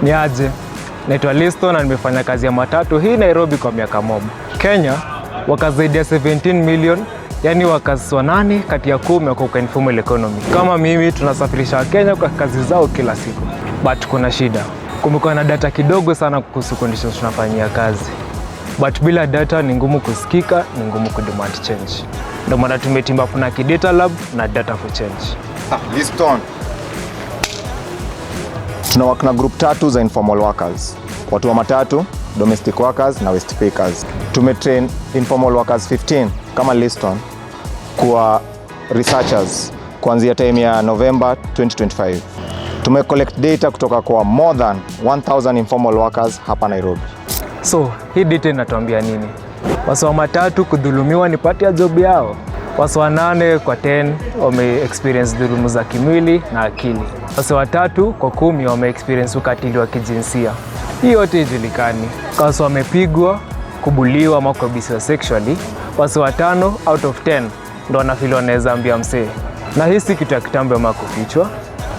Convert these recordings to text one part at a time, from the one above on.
Ni aje? Naitwa Listo na nimefanya kazi ya matatu hii Nairobi kwa miaka mob. Kenya workers zaidi ya 17 million, yani workers 8 kati ya 10 wako kwa informal economy. Kama mimi, tunasafirisha Wakenya kwa kazi zao kila siku, but kuna shida. Kumekuwa na data kidogo sana kuhusu conditions tunafanyia kazi, but bila data ni ngumu kusikika, ni ngumu kudemand change. Ndio maana tumeteam up na Kidata Lab na Data for Change. Ah, Liston. Tuna work na group tatu za informal workers: watu wa matatu, domestic workers na waste pickers. Tumetrain informal workers 15 kama Liston kuwa researchers kuanzia time ya November 2025. Tume collect data kutoka kwa more than 1000 informal workers hapa Nairobi. So hii data inatuambia nini? Wasee wa matatu, kudhulumiwa ni part ya job yao. Wasee 8 kwa 10 wame experience dhulumu za kimwili na akili. Wasee 3 kwa 10 wame experience ukatili wa kijinsia. Hii yote ijulikani. Wasee wamepigwa, kubulliwa ama kuabusiwa sexually, wasee 5 out of 10 ndo wanafeel wanaweza ambia msee, na hii si kitu ya kitambo ama kufichwa.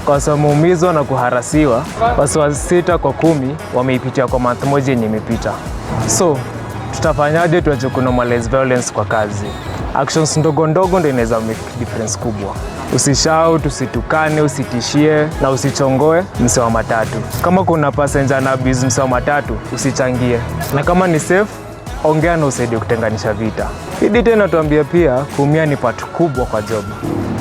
Kwa wasee wameumizwa na kuharassiwa, wasee 6 kwa 10 wameipitia kwa month moja yenye imepita. So tutafanyaje tuache kunormalize violence kwa kazi? Actions ndogo ndogo ndo inaweza make difference kubwa. Usishout, usitukane, usitishie na usichongoe msee wa matatu. Kama kuna passenger ana abuse msee wa matatu, usichangie, na kama ni safe, ongea na usaidie kutenganisha vita. Hii data inatuambia pia kuumia ni part kubwa kwa job.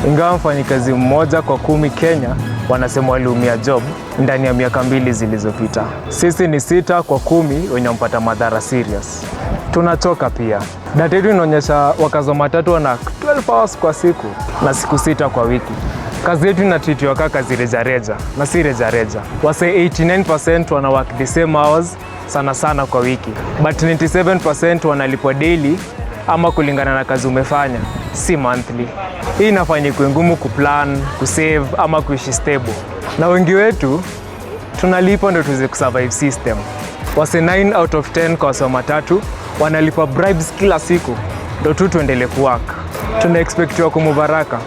Ingawa mfanyikazi 1 kwa 10 Kenya wanasema waliumia job ndani ya miaka 2 zilizopita, sisi ni 6 kwa 10 wenye wamepata madhara serious. Tunachoka pia. Data yetu inaonyesha workers wa matatu wana 12 hours kwa siku na siku 6 kwa wiki. Kazi yetu inatreatiwa kaa kazi rejareja na si rejareja. Wasee 89% wana work the same hours sana sana kwa wiki, but 97% wanalipwa daily ama kulingana na kazi umefanya, si monthly. Hii inafanya ikuwe ngumu kuplan, kusave ama kuishi stable, na wengi wetu tunalipa ndo tuweze kusurvive system. Wasee 9 out of 10 kwa wasee wa matatu wanalipa bribes kila siku ndo tu tuendele kuwork. Tuna expectiwa kumove haraka,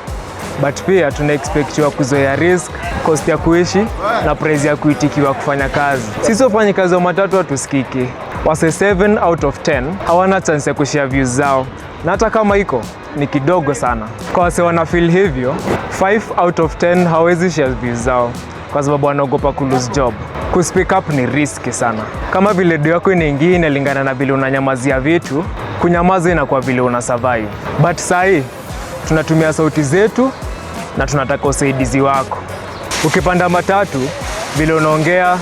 but pia tuna expectiwa kuzoea risk, cost ya kuishi na price ya kuitikiwa kufanya kazi. Sisi wafanyikazi wa matatu hatusikiki. Wasee 7 out of 10 hawana chance ya kushare views zao, na hata kama iko ni kidogo sana. Kwa wasee wana feel hivyo, 5 out of 10 hawezi share views zao kwa sababu wanaogopa ku lose job. Ku speak up ni risky sana. Kama vile do yako inaingia inalingana na vile unanyamazia vitu, kunyamaza inakuwa vile una survive. But sahii tunatumia sauti zetu na tunataka usaidizi wako. Ukipanda matatu, vile unaongea,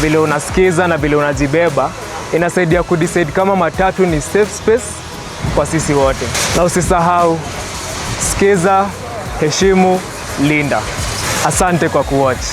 vile unasikiza na vile unajibeba inasaidia kudecide kama matatu ni safe space kwa sisi wote. Na usisahau, sikiza, heshimu, linda. Asante kwa kuwatch.